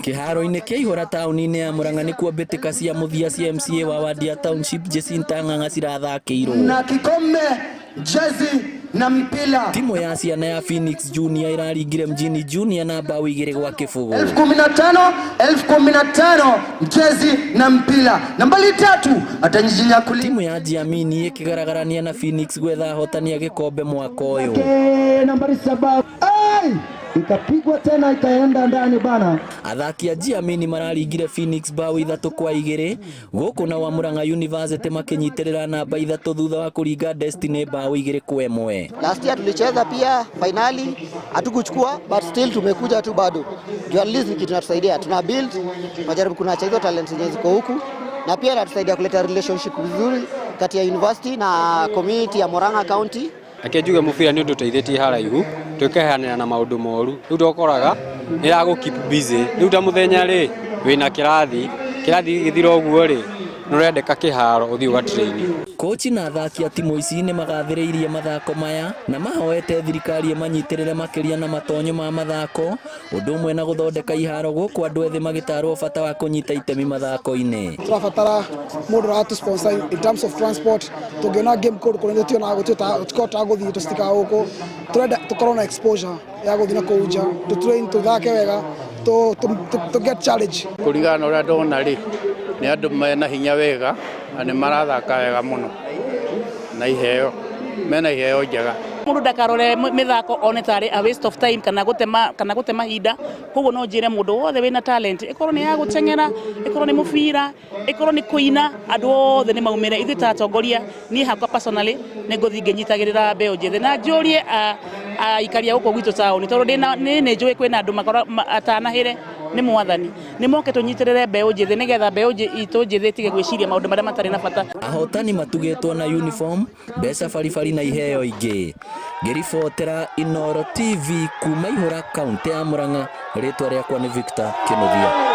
Kĩharo-inĩ kĩa Ihũra taũni-inĩ ya Murang'a nĩkuo mbĩtĩka cia mũthia cia MCA wa wadi ya Township Jacinta Ng'ang'a cirathakĩirwo. Na kikombe, jezi na mpira. Timu ya ciana ya Phoenix Junior ĩraringire Mjini Junior na mbaũ 2-0. 15,000, 15,000, jezi na mpira. Nambari 3 atajinyakulia. Timu ya Jiamini ĩkĩgaragarania na Phoenix gwetha ahotani a gĩkombe mwaka ũyũ. Nambari 7. Ai! Ikapigwa tena ikaenda ndani bana. Athaki a Jiamini mararingire Phoenix mbaũ 3-2 gũkũ nao a Murang'a University makĩnyitĩrĩra namba 3 thutha wa kũringa Destiny mbaũ 2-1. Last year tulicheza pia finali hatukuchukua, but still tumekuja tu bado. Juu at least ni kitu inatusaidia. Tuna build, tunajaribu kunacha hizo talent zenye ziko huku na pia inatusaidia kuleta relationship vizuri kati ya university na community ya Murang'a County. Reke njuge mũbira nĩ ũndũ ũteithĩtie haraihu twĩkehanĩra na maũndũ moru rĩu tokoraga nĩ ĩragũ keep busy rĩu ta mũthenya rĩ wĩna kĩrathi kĩrathi gĩgĩthira ũguo rĩ nĩ ũrendeka kĩharo ũthiĩ ũga train. Kochi na athaki a timũ ici nĩ magathĩrĩirie mathako maya na mahoete thirikari ĩmanyitĩrĩre makĩria na matonyo ma mathako ũndũ ũmwe na gũthondeka iharo gũkũ andũ ethĩ magĩtarwo bata wa kũnyita itemi mathako-inĩ. Tũrabatara mũndũ ũratu sponsor in terms of transport, tũngĩona game kũndũ kũnene tũtionaga tũtikĩhotaga gũthiĩ tũcitikaga gũkũ, tũrenda tũkorwo na exposure ya gũthiĩ na kũu nja, tũ train tũthake wega, to get challenge. Kũringana na ũrĩa ndona rĩ, nĩ andũ mena hinya wega na nĩ marathaka wega mũno na iheo, mena iheo njega. Mũndũ ndakarore mĩthako one tarĩ a waste of time kana gũte mahinda, koguo no njĩre mũndũ wothe wĩna talent, ĩkorwo nĩ ya gũteng'era, ĩkorwo nĩ mũbira, ĩkorwo nĩ kũina, andũ othe nĩ maumĩre. Ithuĩ ta atongoria, niĩ hakwa personally nĩ ngũthiĩ ngĩnyitagĩrĩra mbeũ njĩthĩ na njũrie aikari a gũkũ gwitũ taũni, tondũ niĩ nĩ njũĩ kwĩna andũ atanahĩre nĩ mwathani, nĩ moke tũnyitĩrĩre mbeũ njĩthĩ nĩgetha mbeũ itũ njĩthĩ ĩtige gwĩciria maũndũ marĩa matarĩ na bata. Ahotani matugĩtwo na uniform, mbeca baribari na iheo ingĩ. Ngĩribotera Inooro TV kuma Ihũra, kaũntĩ ya Murang'a, rĩtwa rĩakwa nĩ Victor Kĩnuthia.